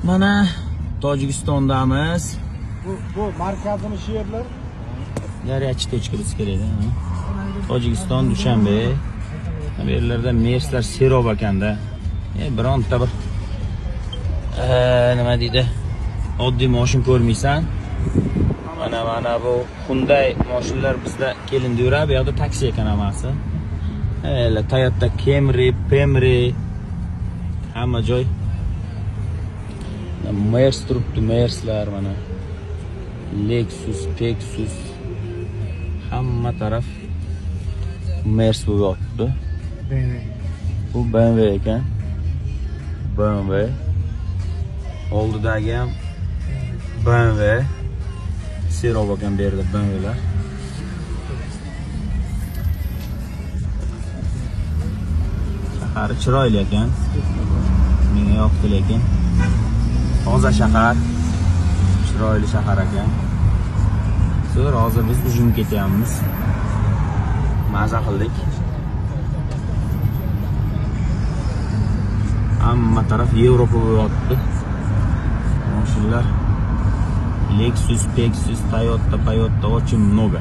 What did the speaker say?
Mana Tojikistondamiz. Bu markazini shu yerlar. Горячий точка biz kerakda. Tojikiston, Dushanbe. Bu yerlarda Merslar serob ekanda. Bironta bir nima deydi? Oddiy mashina ko'rmaysan. Mana bu Hyundai mashinalar bizda kelindi yuradi, bu yoqda taksi ekan hammasi. Toyota Camry, Pemri hamma joy. Mers turibdi, Merslar mana. Lexus, Pexus hamma taraf Mers bo'lib yotibdi. BMW. Bu BMW ekan. BMW. Oldidagi ham BMW. Serob ekan bu yerda BMWlar. Shahari chiroyli ekan. Menga yoqdi lekin. Toza shahar. Chiroyli shahar ekan. Zo'r, hozir biz ujun ketyapmiz. Maza qildik. Hamma taraf Yevropa bo'lib yotibdi. Mashinalar Lexus, Pexus, Toyota, Toyota очень много.